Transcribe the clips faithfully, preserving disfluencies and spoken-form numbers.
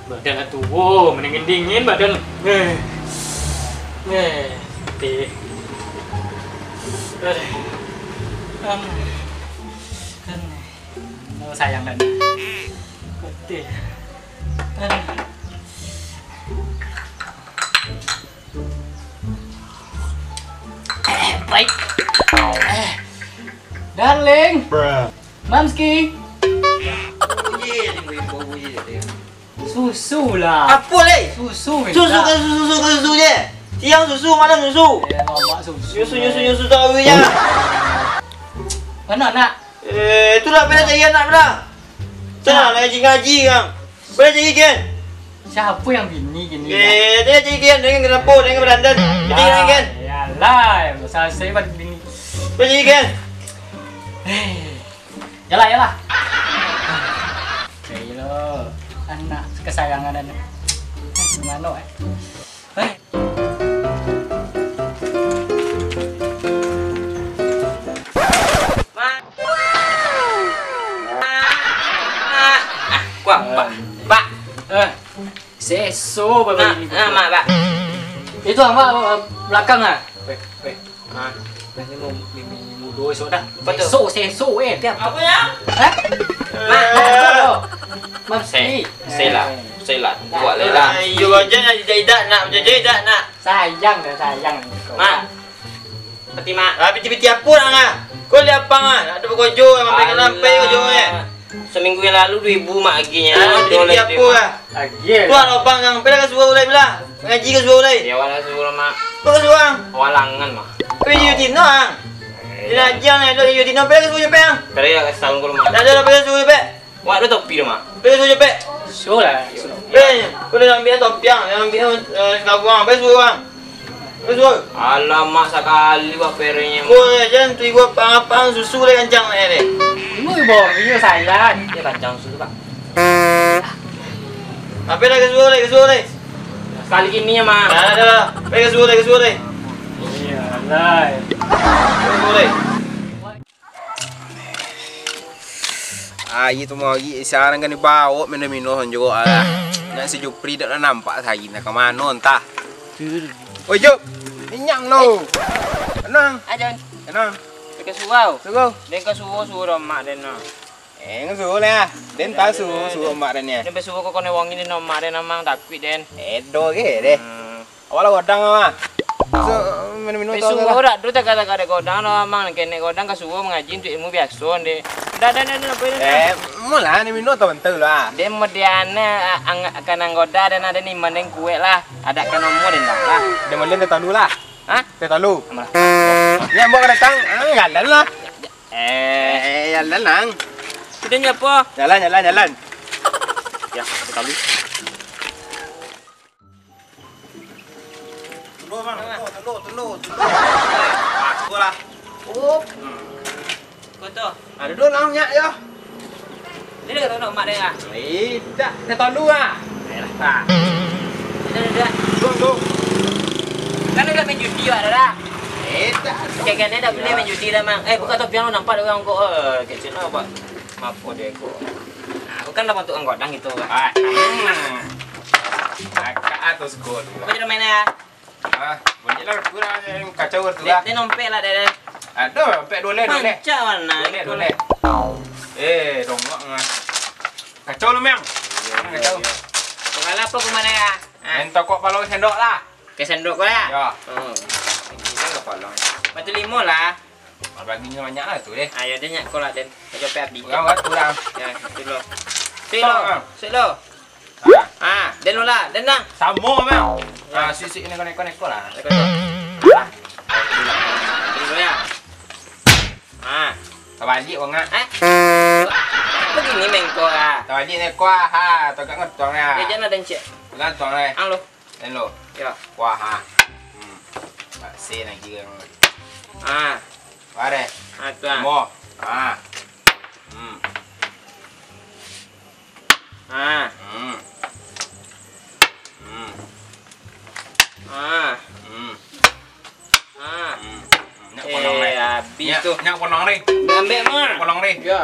Badan lah tuo, mendingin dingin badan. Eh. Eh, ti. Aduh. Aduh. Oh, sayang kan. Betul. Aduh. Eh, baik. Eh. Darling. Mamski. Susu lah. Apo lai? Susu minta. Susu ka susu, susu ka susu je. Siang susu, malam susu. Eh, mamak susu. Nyusu, nyusu, nyusu tahu je. Anak, nak. Eh, itulah bela cari anak bela. Sana nak ngaji-ngaji kang. Bela cari kan? Siapa yang bini gini? Eh, dia cari kan dengan kenapa dengan berandan. Jadi kan? Yalah, selesai buat bini. Bela cari kan? Eh, yalah, yalah. Cari lo, anak kesayangan dan gimana eh? Eh. Mak. Mak. Ah, kuah, Pak. Pak. Eh. Seso, Bapak. Mak, ini, ah, Mak, Pak. Itu, Mak, belakang, ah. Weh, weh. Ah. Ini mau mimi mudo esok dah. Apa tu? Seso, seso, eh. Tiap. Apa ya? Hah? Mak, Mak, Mak. Mak, se-, sela, sela. Buat lela. Iyo, aja nak jajai dak, nak jajai dak, nak. Sayang dah, sayang. Mak. Peti, Mak. Ah, peti-peti apo nak, nak? Kau lihat apa, Mak? Nak ada bekojo, sampai ke lampai kojo, eh. Seminggu yang lalu dua ribu, Mak, agihnyo. Ah, peti-peti apo, ah? Agih. Tu lah, abang, yang pernah ka surau lai, belah. Ngaji ka surau lai. Di awal ka surau, Mak. Kau ka surau? Walangan, Mak. Kau iyo tino, ang. Di najang, nak iyo tino, pernah ka surau, Jepang? Pernah ka surau, Mak. Dah, dah, dah, pernah ka surau, Jepang? Wak, ada topi tu, Mak. Pernah ka surau, Jepang? Surau lah. Eh, kau dah ambil topi, ang. Dah ambil, eh, sekabuang. Pernah ka surau, ang. Terus, Bang. Alamak, sakali wak perenyo. Woi, jan tu ibu apang-apang susu lai kancang nyo deh. Ibu, ibu, iyo salah. Iyo kancang susu, Pak. Apa dah kesuo lai, kesuo lai? Sakali kini yo, Mak. Dah, dah, dah. Pai kesuo lai, kesuo lai. Iyo, lai. Kesuo lai. Aia tu mari, siaran kan dibaok mino-mino juo alah. Nak si Jupri dak nampak sari nak ka mano entah. Oi Jup, minyak no. Tenang. Ajan. Tenang. Ka surau. Surau. Den ka surau, surau mak den no. Eh, ka surau lah. Den tahu surau, surau mak den yo. Den basuo kok kono wong ini no mak den amang takuik den. Edo ge deh. Hmm. Awak lah godang mah. So, mino-mino tau lah. Pesuo dak tu tagak-tagak dek godang no, amang. Kenek godang ka surau mangaji untuak ilmu biaso, ndeh. Dah, dah, dah, dah, dah, dah. Eh, mulah ni mino tau bantu lah. Dia mediana, ang-, kanang goda dan ada ni mending kuek lah. Ada kan umur dan dah lah. Dia mending teh talu lah. Hah? Teh talu. Alah. Ni ambo ka datang, ah, jalan lah. Eh, jalan lang. Sudah nyapo? Jalan, jalan, jalan. Ya, teh talu. Telur, Bang. Telur, telur, telur, telur. Ah, telur lah. Oh. Hmm. Kau tu? Ada dua lang nyak yo. Ini dah kata mak dia lah. Eh, tak. Dah tahu lah. Ayolah, tak. Dah, dah, dah. Go, go. Kan dah main judi awak dah. Eh, tak. Kayaknya dah boleh main judi dah, Mang. Eh, buka topi lu nampak dah orang kau. Eh, kecil lah, Pak. Mapo dia ko. Nah, aku kan dah bantuak anggodang gitu. Ah. Akak atas gol. Apa jadi mainnya ya? Ah, banyak lah kurang aja yang kacau tu lah. Dia nompek lah, dia. Aduh, nompek dua leh, dua leh. Mancak warna. Dua leh, dua leh. Eh, dongok ngah. Kacau lu, Meng. Iya, iya, kacau. Iya. Kepala apa ke mana ya? Ah. Main tokok palau sendok lah. Ke sendok kau ya? Ya. Hmm. Ini kan kepala. Batu limo lah. Baginya banyak lah tu deh. Ayo deh nyak kau lah den. Kau capek habis. Kurang, kurang. Ya, itu lo. Sik lo. Sik lo. Ah, den lo lah, den nang. Samo mah. Ah, sik sik ini konek konek kau lah. Konek konek. Ah. Dulu ya. Ah. Tabalik wong ah. Eh. Begini mengko ah. Tabalik neko ah. Ha, tagak ngetong ya. Ya jangan ada cek. Gantung eh. Ang lo. Hello. Ya. Kuah ha. Hmm. Bakse lagi yang. Ah. Bare. Ah tu ah. Mo. Ah. Hmm. Ah. Hmm. Hmm. Ah. Hmm. Ah. Hmm. Nak ponong eh, deh. Habis tu. Nak ponong deh. Ambil mah. Ponong deh. Ya.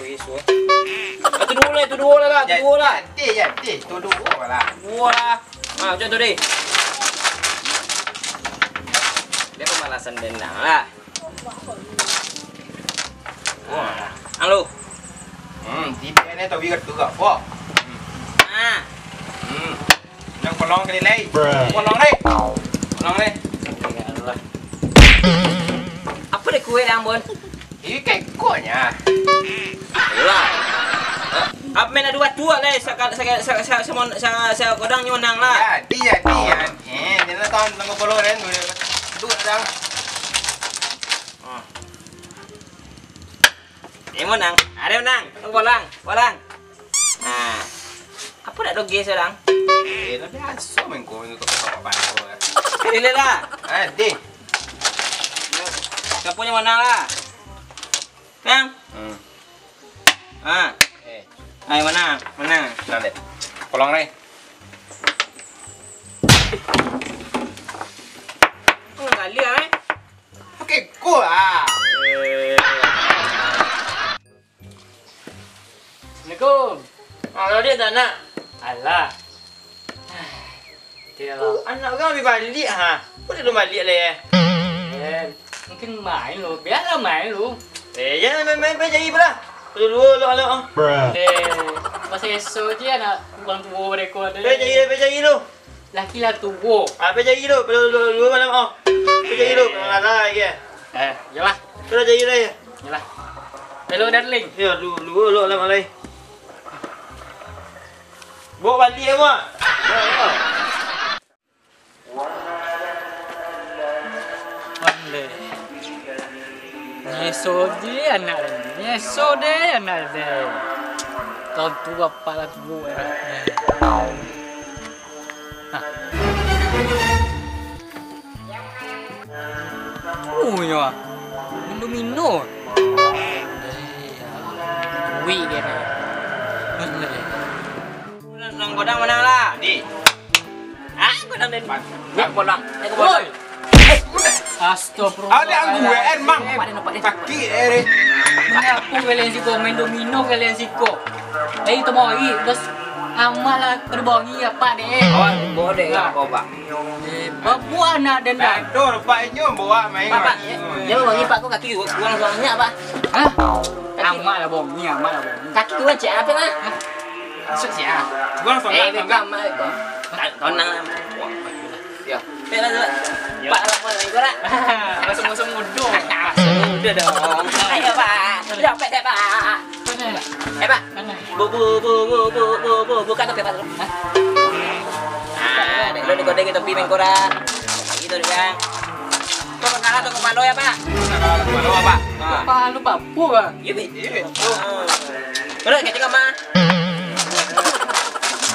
Beso. Ah, tu duo lah, tu duo lah, lah, tu duo lah. Jadi, jadi, tu duo lah. Duo lah. Ah, macam tu deh. Dia pemalasan dendam lah. Wah. Halo. Hmm, tidak ni tahu biar tu gak, Pok. Ah. Hmm. Yang kolong kali lai. Bruh. Kolong deh. Kolong deh. Apa deh kue yang bon? Ih, kekoknya. Lah. Apa main adu batu lah, sa sa sa sa sa sa sa sa godang nyo nang lah. Ya, dia dia. Eh, dia lah tahun tengah puluh kan. Duduk dang. Hmm. Eh, menang. Ada menang. Bolang, bolang. Nah. Apa nak doge seorang? Eh, tapi aso main kau itu tak apa-apa. Kali lah. Ah, deh. Siapa yang menang lah? Nang. Hmm. Ah. Eh. Ayo menang, menang. Nah, deh. Kolong deh. Oh, kali ah, eh. Pakai kau ah. Eh. Assalamualaikum. Halo, dia tak nak. Alah. Dia lah. Oh, anak orang habis balik ha. Kok dia belum balik lah ya? Eh, mungkin main lu. Biarlah main lu. Eh, jangan main-main, pergi cari lah. Dulu-dulu lo lo. Eh, masa esok je anak orang tua mereka ada. Pergi cari, pergi cari lu. Laki lah tuo. Ah, pergi cari lu. Dulu-dulu malam oh. Pergi cari lu. Kalau ada lagi. Eh, yalah. Pergi cari lu ya. Yalah. Hello, darling. Ya, dulu-dulu lo malam alai. Bawa balik apa? Pandai. Nyeso je anak ni. Nyeso deh anak deh. Kau tu bapak lah tuo lah. Hah. Oh, nyo ah. Mino-mino. Wih, kena. Pandai. Nang godang menang lah. Di. Ah, godang den. Nak bolang. Nak bolang. Astagfirullah. Ada angguan, Mang. Nampak dia, nampak dia. Sakit, eh, deh. Mengapa kalian siko main domino kalian siko? Eh, itu mau i, terus amal lah terbongi apa deh? Oh, boleh lah, kau, Pak. Eh, babuah nak dendam. Aduh, Pak, inyo bawa main. Pak, Pak, dia mau bagi Pak, kau kaki gua kurang banyak, Pak. Hah? Amal lah bongi, amal lah bongi. Kaki kurang cek apa, Pak? Hah? Masuk siap. Gua langsung Eh, nak, beko, langsung. Mak, beko. Tenang lah. Ya. Eh, lah, lah. Ya. Pak, lah, Pak, lah, ikut lah. Langsung, langsung mudo. Langsung mudo dong. Ayo, Pak. Sudah, Pak, dah, Pak. Mana? Eh, Pak. Mana? Bu, bu, bu, buka topi, Pak, dulu. Hah? Ah, dek lu digodeng topi main kurang. Gitu, dia. Kau kalah tu kepala ya, Pak? Kalah kepala, Pak. Ah. Kepala, Pak. Apa, Pak? Iya, Bi. Iya, Bi. Ah. Terus, kecil, Mak.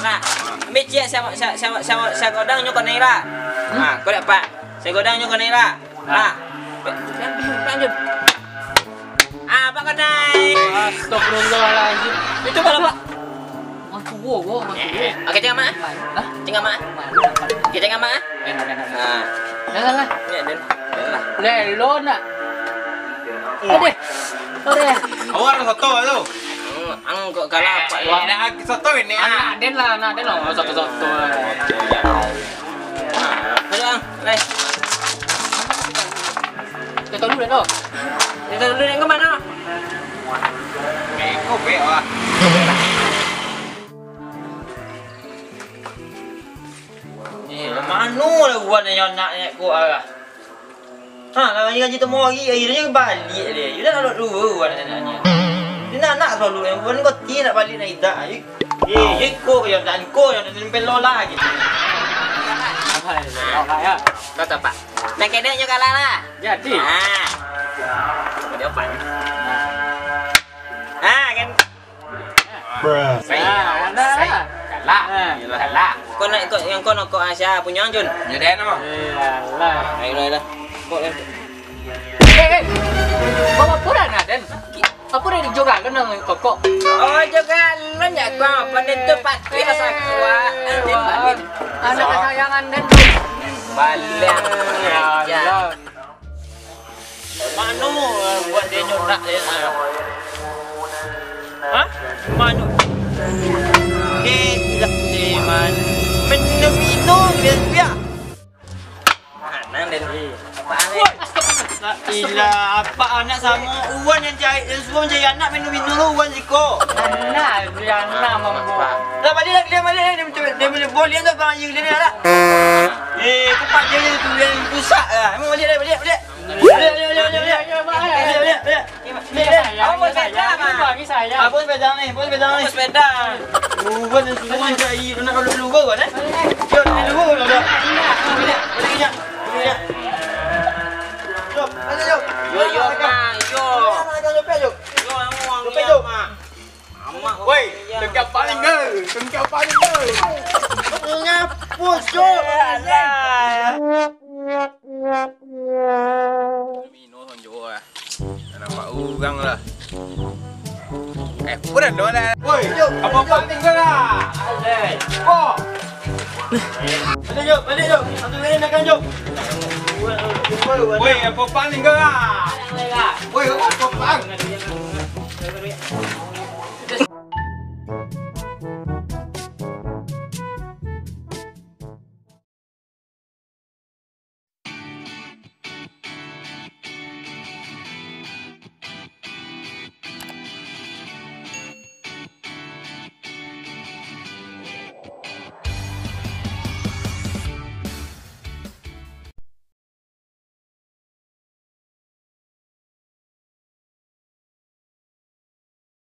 Nah, ambil ciek sa-, sa-, sa-, sa-, sagodang nyo konai lah. Hmm? Nah, kau dapat. Sagodang nyo konai lah. Nah. Lanjut. Ah, apa konai? Astagfirullahaladzim. Itu kalau, Pak. Wah, tuo, gua, wah, tuo. Oke, cengam, Mak. Hah? Cengam, Mak. Oke, cengam, Mak. Enak, enak. Nah. Dah lah. Ya, dah. Dah lah. Lelo nak. Adeh. Sore. Awak ada soto tu. Hmm, ang kok kalah apa? Eh, dah soto ini, ah. Anak den lah, anak den lah. Oh, soto-soto. Ayo, ang. Lai. Kita dulu dah, no. Kita dulu dah ke mana? Beko, bek, wah. Eh, mano lah buat ni anak ni ko ah. Ha, lah, ngaji-ngaji temu hari, akhirnyo baliak dia. Yo dah lah duo anak-anaknyo. Dia nak, nak selalu yang bukan kau ti nak balik nak idak. Eh, yo iko yo dan iko yo dan pelo lah gitu. Apa ya? Kau tak, Pak. Nak kedek nyo kalah lah. Jadi. Ha. Dia apa? Ha, kan. Bruh. Sai. Ah, ada lah. Galak. Ah. Galak. Kau nak ikut yang kau nak kau Asya punya, Jun? Yo, dah, nama? Eh, alah. Ayo, ayo, ayo. Kau, eh. Eh, eh. Bawa pura nak, Den? Apa dia dijual kan dengan kokok? Oh, jual kan ya, kau apa dia tu pakai rasa kuat. Nanti balik. Anak kesayangan, Den. Balik. Ya Allah. Mano buat dia nyo nak dia. Gila, apak anak samo Uwan nan cari, nan suruah mancari anak, minum-minum lo Uwan siko. Anak, bali anak, mambo. Lah, baliak lah, kalian baliak lah, dia, dia, dia boleh, boleh tu, Bang Ayu, dia ni lah. Eh, cepat je tu, yang rusak lah. Emang baliak lah, baliak, baliak. Baliak, baliak, baliak, baliak, baliak. Baliak, baliak, baliak. Ni, ni, sayang, abang ni sepeda, sayang. Bang. Ni bagi sayang. Abang sepeda ni, abang sepeda ni. Abang sepeda. Uwan, Uwan, nak kalau dulu, Uwan, eh? Yo, ni dulu, dulu. Baliak, baliak, baliak. Yo, yo, Mak, yo. Yo, Mak. Amak. Woi, tengkap paling ke? Tengkap paling ke? Ngapus, Cok. Alah. Mino sonjo lah. Tak nampak urang lah. Eh, pun ado lah. Woi, Cok, apa paling ke lah? Alai. Oh. Baliak, Cok, baliak, Cok. Satu lagi makan, Cok. Woi, apa paling ke lah? Woi, apa paling?